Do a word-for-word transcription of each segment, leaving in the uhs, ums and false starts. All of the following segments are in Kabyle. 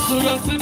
السيد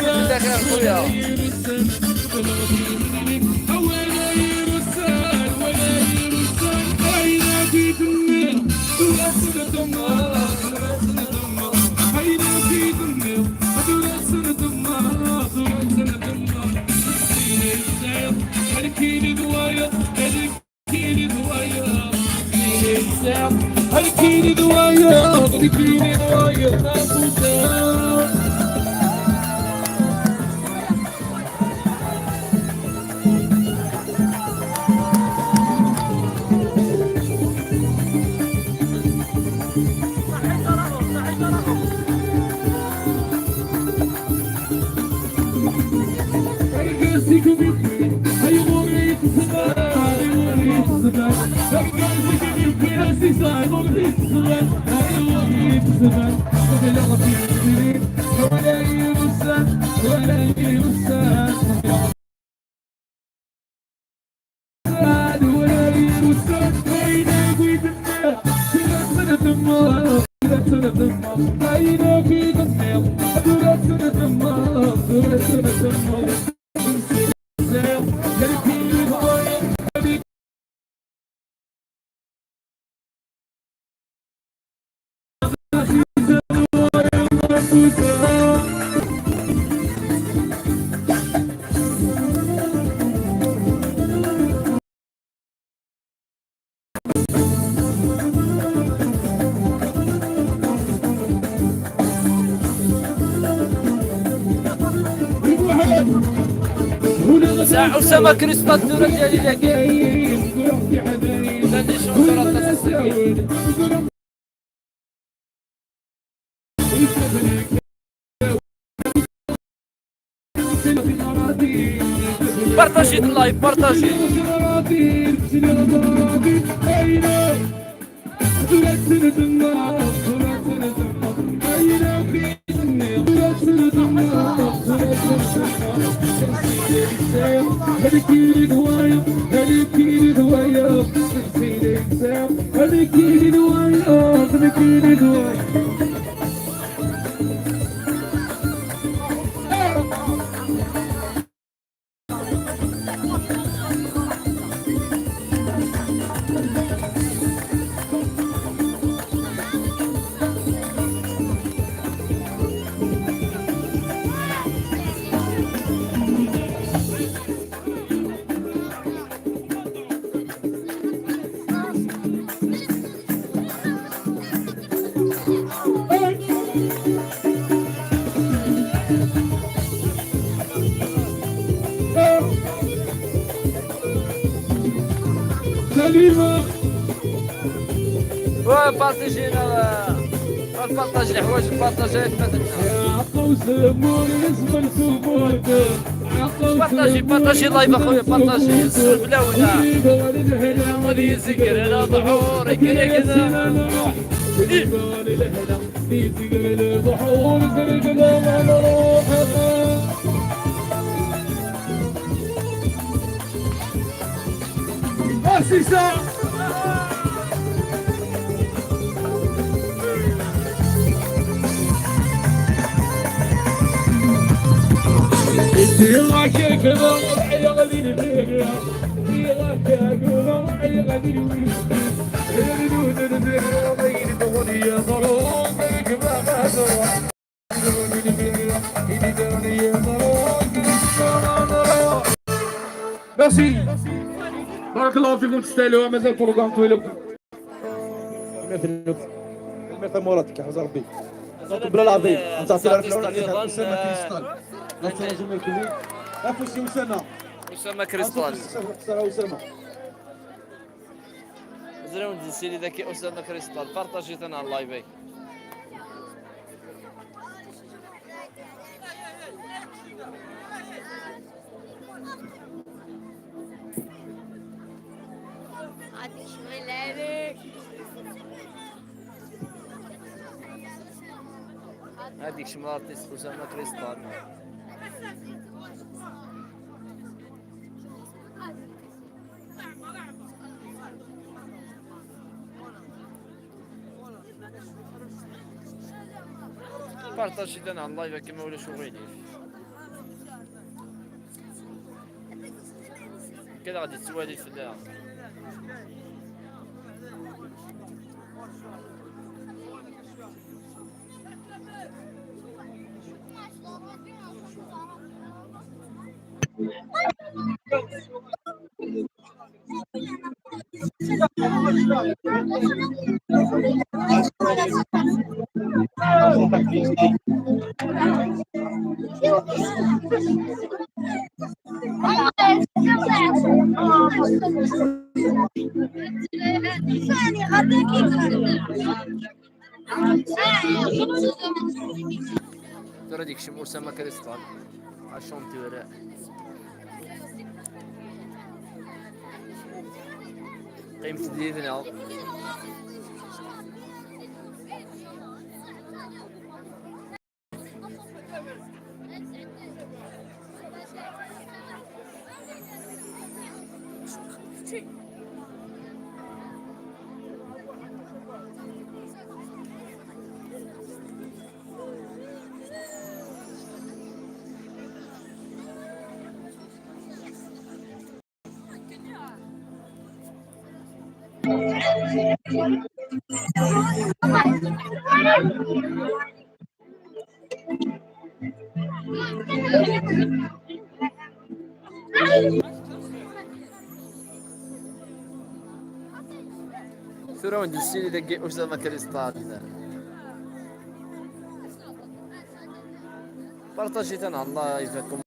الأخير خويا. أسامة كريستال الدورة ديالي لكن. لا، دي شوف، ترى الناس السكين. بارطاجي اللايف، بارطاجي. سليمة. وبارطاجينا، نبارطاجي الحوايج، نبارطاجي الفاتنة. يا عقل سمور، اسم الكبوت. بارطاجي، بارطاجي اللايف اخويا، بارطاجي السور بلا ولا. غادي يزكر على ظهوري كذا كذا. آه، سي سا. Merci. بارك الله فيكم، تستاهلوها، مازال programme طويل. كلمة مراتك يحفظ ربي. Donc بالله العظيم انت عطينا في العرض تاع اسامه كريستال. لا تنجم يكون. افوسي اسامه. اسامه كريستال. اسامه. زريون ديسيلي ذاكي اسامه كريستال، بارطاجي تنا على اللايف. هذيك شمال تيس اسامه كريستال. بارطاجي لنا على اللايف كما ولا شو غيدير. كذا غادي تسوالي في اللعب. ترى ديك شموسة ما كريستال. عشان تورا. قيمة ديدنا. Tura wen-d-yessili dagi Usama Kristal. Partajit-aneɣ live-akum.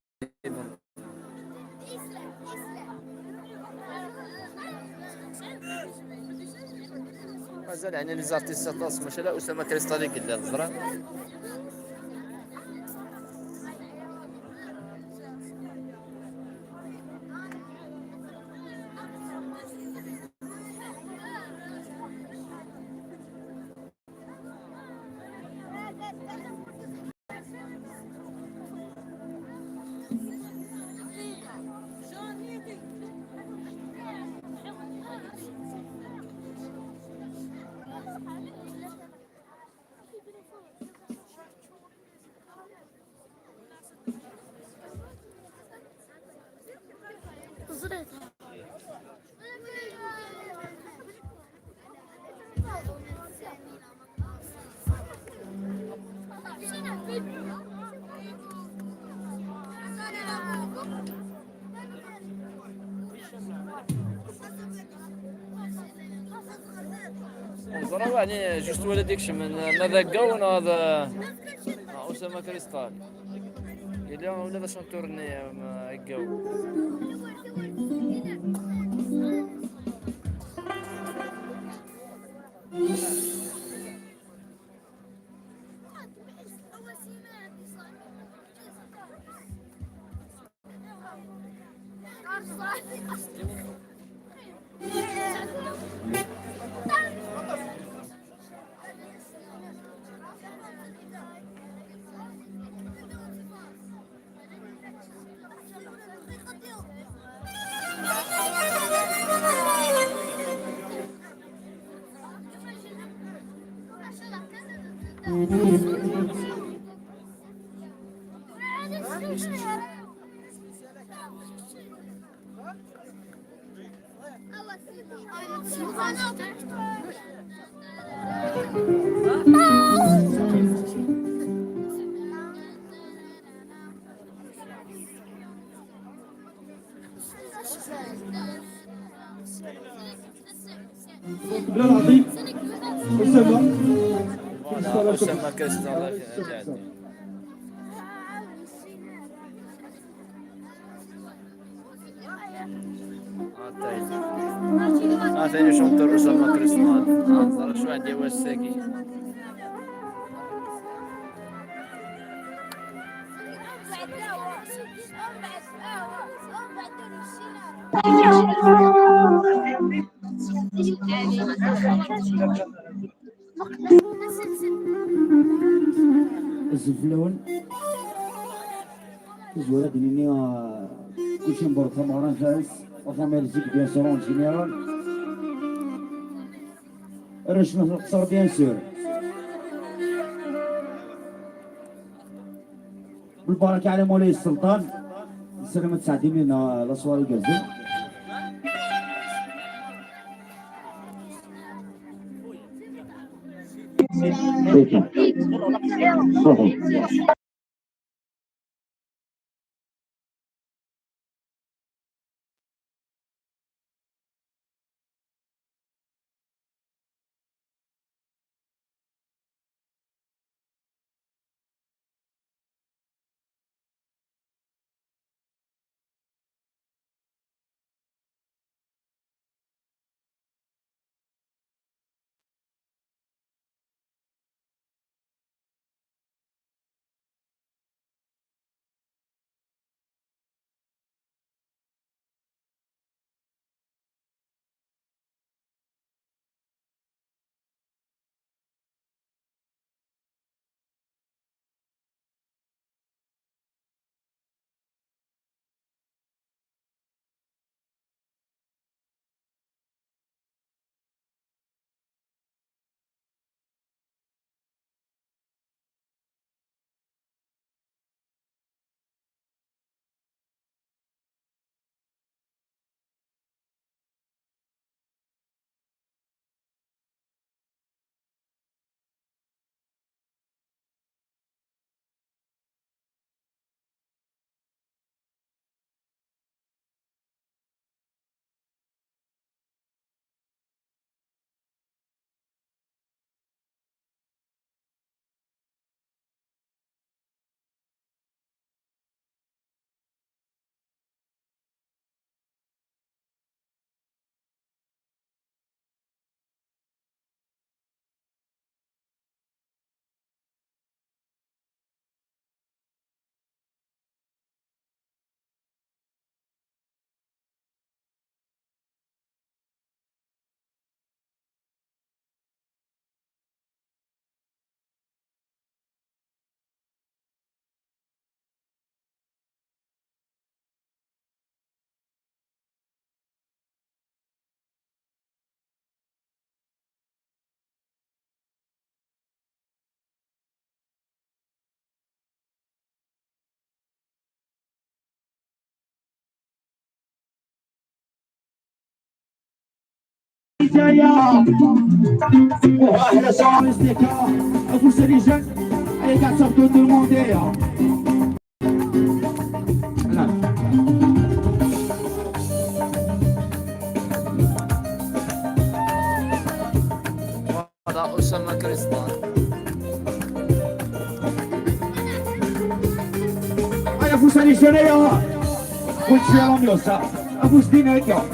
Mazal ɛni les artistes aṭas, maca la Usama Kristal i yellan, teẓram? Neẓra waɛni juste wala dik cemmen, ma d aggaw neɣ d, neɣ Usama Kristal. Yella ula d achanteur-nni, ma aggaw. بلا العظيم. أسامة. Voilà, Oussama Christian, الله يهديه. عطيت. عطيني شنطة أسامة كريستيان. آه، شو عندي واش ساكي. Azul fell-awen. Tazwara ad d-nini, ah, kulci mebṛuk tameɣra n Faris, wa tamerzik, bien sûr, en général. Rrejma n leqṣer, bien sûr. Lbaraka ɛla Mulay Sselṭan. Nessaram ad tesɛeddim lina la soirée igerrzen. جاية. وأحلى شعر مزيكا. أبو سريجان. أي قاعد صبتو tout le monde يا. هذا أسامة كريستال. أنا أبو سريجان يا. كنت في راميوسا. أبو سدينة هكا.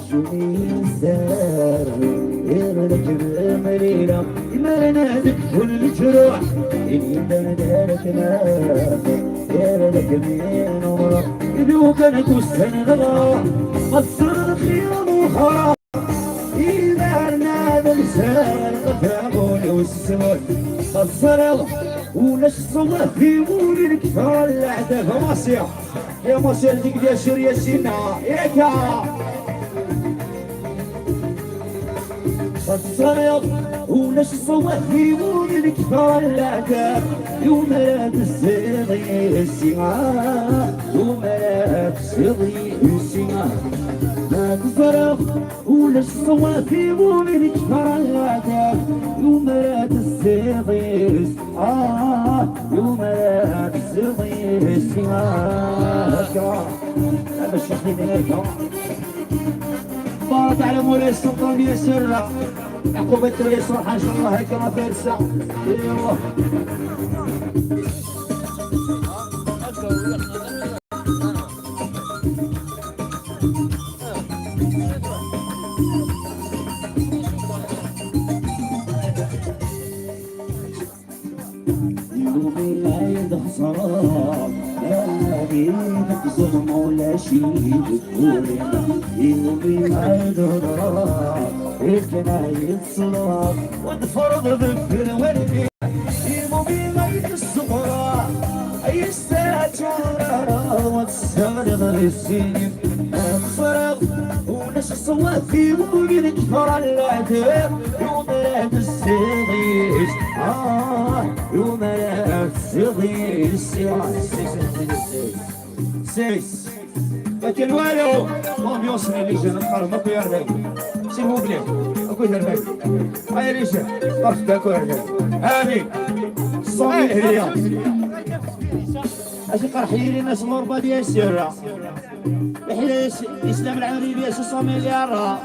الشوميسار، يا ملك المريرة، ما نادك كل جروح، إني دردارك نار، يا ملك من عمره، إذا كان كوسن غلا، مصر خير وخرا. إذا أنا بنسى القفاول والسمول، الصلاة ونشص الله في مول الكفار العدد. ماسيا، يا ماسيا، ديك ديال سوريا سينا، ياك. الصلاة ونشص الله في مول الكفار العدد. يوم لا تزيغي السماء، يوم لا تزيغي السماء. Teẓriḍ ulac ṣṣwat iwumi nekfar leɛtab, yumer ad tessiḍis, ah, yumer ad tessiḍis, ah, akka. Abac iḥnin akka. Barak ɛla mulay Sulṭan Yasir. Ɛqub ad tuli ṣṣeḥḥa, ncallah, akka ma tersa. Yallah. Yumi ay d-xesreɣ, ad ineqẓem ulac i deg wul-im. Yumi ay d-hedreɣ, akken ay d-ṣelleɣ, u d-ferḍ deffir wallen-im. Yumi ay d-sseɣreɣ, ay yesɛa turareɣ, ad tesseɣliḍ di sin-im. Ad tefreḍ, ulac ṣṣwat i wumi nekfar leɛtab, yumer ad tessiḍis, ah, yumer ad tessiḍis. Six. Akken walu. L'ambiance n les jeunes, nqerreb akk ar dagi. S'il vous plaît. Akk ar dagi. Ay les jeunes, qerreb akk ar dagi. Amin. Ṣṣut-nni heyya. Acu qerḥ yiri n asmurba, bien sûr. Iḥla Islam Lɛawri, bien sûr, cent milliards.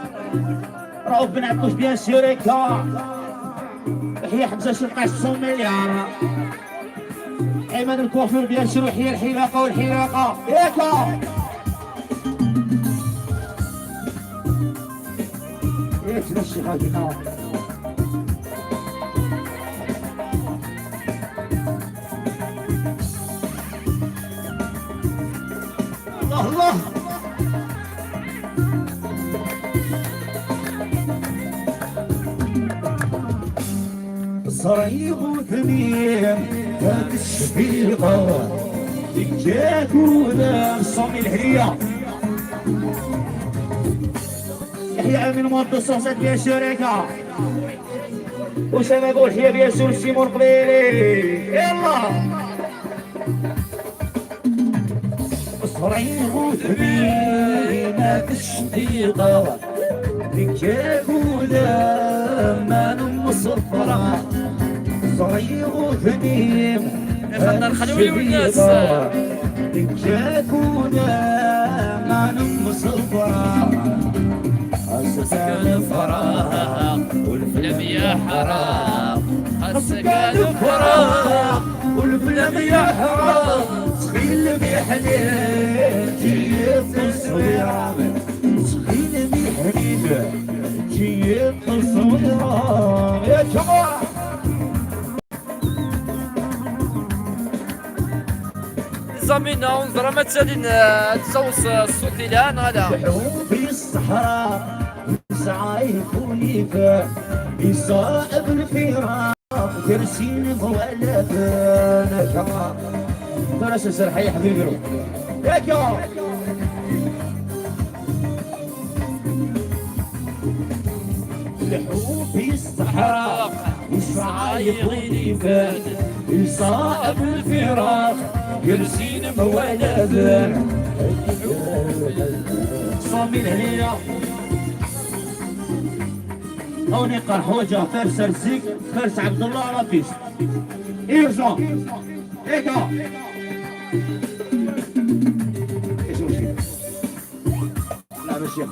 Raouf Ben Atkouch, bien sûr, akka. Iḥya Ḥemza Celqac, cent milliards. Ayman Lkuafur, bien sûr, iḥya lḥilaqa u lḥilaqa. Akka. Iḥya Ccix Adina. الله الله. صريغ وثنين هاد الشفيقة جات ولا صومي الحية. يحيى أمين مهندس صوصات بها الشركة. أسامة بوحية بياسر سيمون قبيلي. يلا. صريغ وثمينة الشقيقة، ذكاك ودامان مصفرة. صريغ وثمينة يا خاطر خليوني والناس. الشقيقة، ذكاك ودامان مصفرة. أسكن الفراق والفيلم يا حرام. أسكن الفراق والفيلم يا حرام. تخيل بحنين جيب تصويرة. تخيل بحنين جيب تصويرة. يا شباب. زميلنا ونظرة ما تسالين، آه، تصوص، آه، الصوت إلى أنا هذا. في الصحراء. سعايف ونيفا يصعب الفراق، كرسين موالفنا كما. ترى سرحة يا حبيبي، روح. يا جو. لحوم في الصحراء، يصعب ونيفا يصعب الفراق، كرسين موالفنا. صامي الهليلة. هوني قرحوجة، فارس الزيك، فارس عبد الله، رابيس. ايرجون. ايكا. ايش وشي؟ لا، ماشي.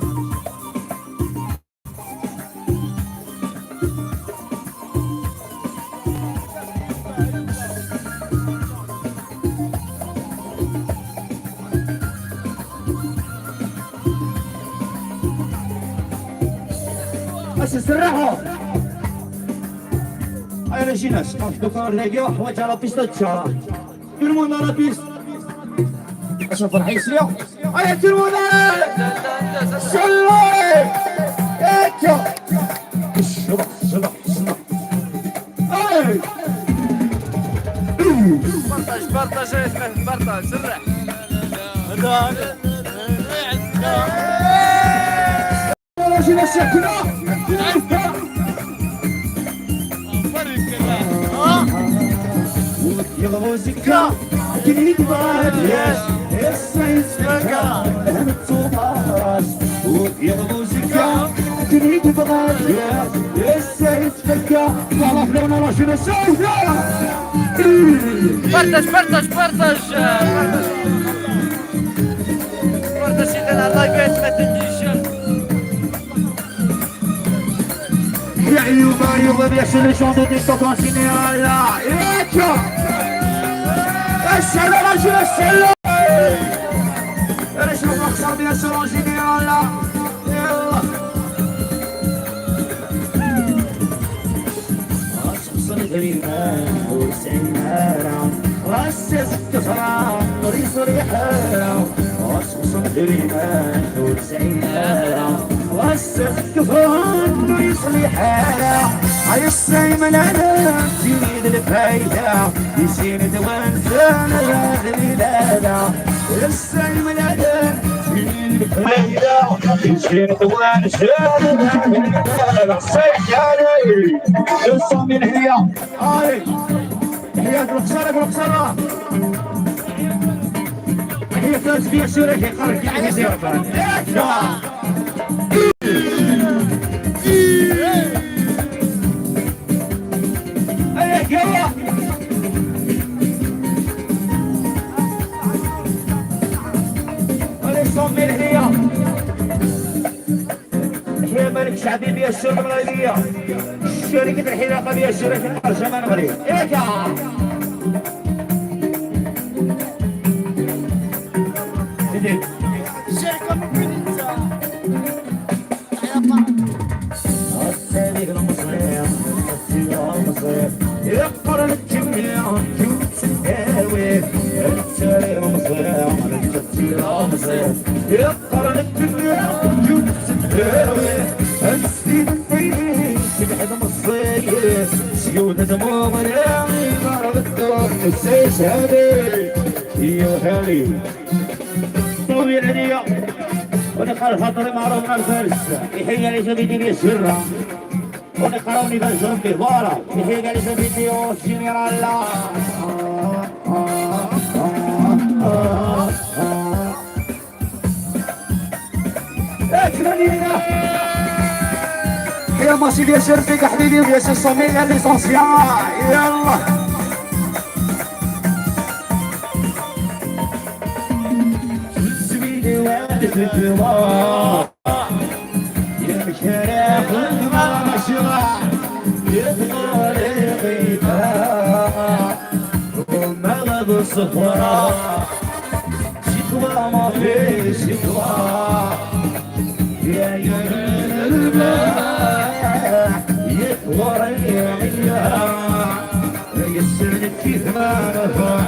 بس استراحوا. انا جينا شطاف دوكا نلاقيو حوايج على بيست تشارة. Tout le monde à la piste. شوف راح يسريو. ايا tout le monde. شلوي. ايكا. شبح، شبح، شبح. اي. بارطاج، بارطاج، بارطاج، سرع. هذا، هذا. راجل الشكلة. يا موسيقى، كل يتبعد، يس، يس، يس، يس، يس، يا الموسيقى، تريد تبغى، يا السيد فكا، طلب لنا رجل السيد. Partage, partage, partage, euh, partage. Partage, c'est dans la live, ma tenue. يا أيوب، أيوب، bien sûr, les gens de TikTok en général, là. Et tiens. السلام عليكم، السلام. أنا شنو نخسر، bien sûr, en général, là. يلا. خصوص الغريبة وسعينا، راس الكفرة، ريس الريحة. خصوص الغريبة وسعينا، راس الكفرة، ريس الريحة. هاي السيم العالم، تزيد الفايدة، يسين دوان زان الغلالة. السيم العالم، تزيد الفايدة، يسين دوان زان الغلالة. الصيد علي، الصوم من هي. هاي. تحيات الخسارة، الخسارة. تحيات الخسارة، كيقرا، كيعيط يا ربي. هيا، يلا. هذا الصوم من هي. هي ملك شعبي بيا السر مغربية. شركة الحلاقة بيا السر في القرشة ما نغري. إيه يا. سيدي. الشركة ممكن ينسى. السيد المصري، السيد المصري. يقرا الجميع، جوز الداوي. السيد المصري، السيد المصري. يقرا الدنيا وجود السداوي. السيد الطيب، سيد حد مصير. سيود دموع العين، ضرب الدور، السيس هادي. يو هادي. طويل عليا. ونقال خاطري معروف من الفارس. يحيى لي جديد لي سرة. ونقراوني باش ربي، فوالا. يحيى لي جديد لي جينيرال. لا. يا ماشي، بيان سور فيك حبيبي، وبيان سور سمية ليسونسيال. يلا. الزوينة والفكرة. يا مشارع والمشروع. يا طريقي. وما غاب الصفرة. شكوى ما في شكوى. يا يا الماء يكبر يا عيال. يا السنة كيف ما نفع.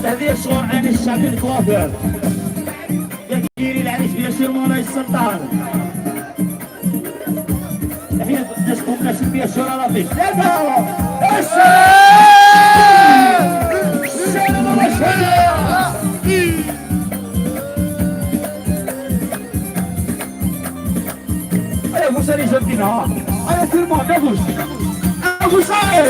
هذه الشغل عن الشعب الكوافير. يا كيري العريس، بيان سور مولاي السلطان. تحية الناس، كل الناس، بيان سور ربي. يا دار. السلام. السلام عليكم. ايا فوس راني جنبينا، ها. ايا في الماء، ايا فوس. ايا فوس، ايا.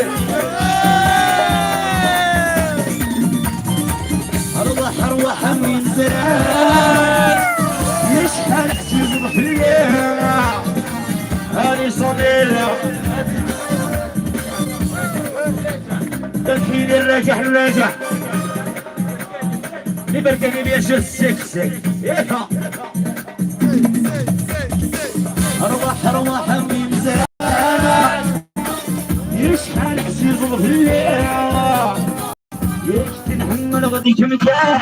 أرواح، أرواح من زمان. يا شحال عزيز الخير. هاني صغير. تكفيني الراجح الراجح. اللي بركاني بيا شو السكسك. ياها. أرواح، أرواح من زمان. يا شحال عزيز الغياب. يا شتي نحمل غادي كمكان.